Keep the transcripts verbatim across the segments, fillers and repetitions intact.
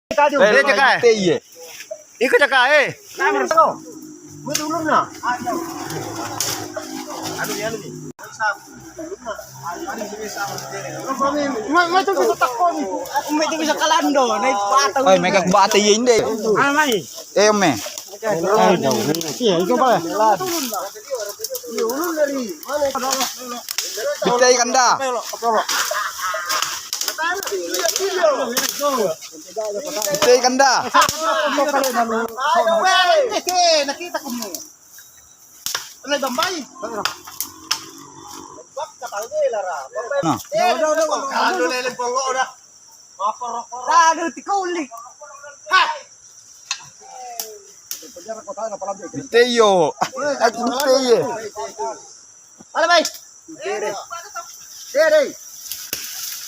Eh, cekka, eh. Iko cekka, eh. Anu, anu nih. Nggak, nggak itu bisa takon. Umi itu bisa kalando, naik bata. Oi, mega bata iya inde. Ah, mai. Eh, Umi. Iya, itu apa? Bitai kanda. Bitai kanda. Nakita kamu. Alai bambai. Bakka tau bela ra. Bambai. Nah. Eh, dawa, dawa, dawa. Kalau lele polo dah. Aduh, tikulik. Hah. Biteyo. Aku biteyo. Alai bai. Tere. Tere.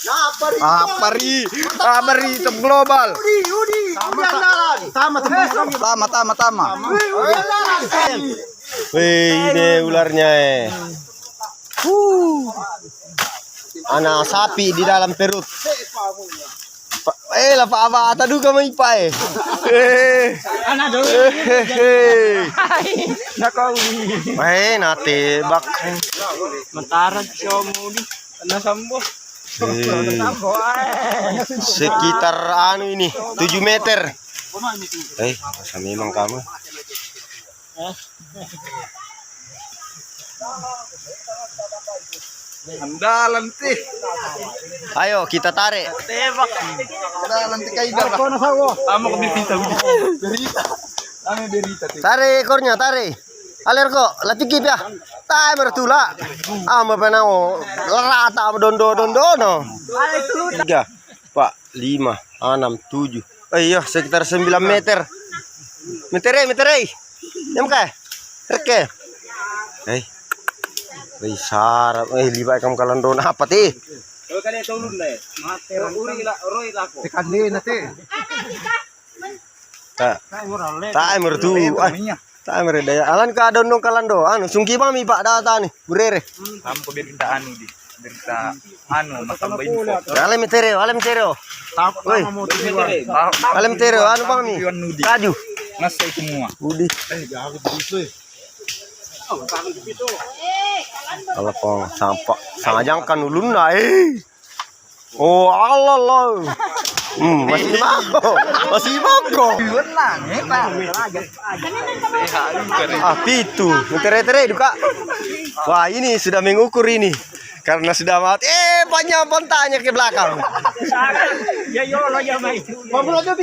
Apa ri? Apa ri? Apa ri? Top global. Udi, udi, udi andalan. Tama, tama, tama. Tama, tama, tama. Udi andalan. Weh, ini ularnya, eh. Huh. Anak sapi di dalam perut. Pa-, eh, lah, Pak Abah, ata duka mai, Pak, eh. Eh. Anak dulu. Eh, eh, eh. Nakau. Eh, nate, bak. Mataran, siomudi. Anak sambo. Eh, sekitar anu ini, tujuh meter. Eh, masa memang kamu? Andalan ti. Ayo, kita tarik. Tembak. Andalan ti kai gabah. Tama ke berita, Budi. Berita. Kami berita ti. Tarik ekornya, tarik. Aler kok, lapiki pia. Tae mertula. Ah, mapenao. Rata dondo-dondo no. Tiga, empat, lima, enam, tujuh. Eh, iya, sekitar sembilan meter. Metere, metere. Nyamka? Reke. Eh. Eh, sarap. Eh, liba kam kalandona apa ti? Kalau kalian tahu dulu deh. Mate. Uri la, roi lako. Tekande nate. Ta-, tae mertu. Ah, tae mere daya. Alan ka dondong kalando. Anu, sungki mami, Pak, data nih, burere. Sampo berita anu di. Berita anu, masamba info. Ale metere, ale metere. Woi. Ale metere, anu mami. Kaju. Ngasai semua. Budi. Eh, garu begitu, eh. Kalau kong sampak, sangajangkan ulunna, eh. Oh, Allah, Allah. Hmm, masih mako. Masih mako. Ah, pitu. Tere-tere duka. Wah, ini sudah mengukur ini. Karena sudah mati. Eh, panjang pantatnya ke belakang. Ya, ya Allah, ya, mai. Pamula aja bis.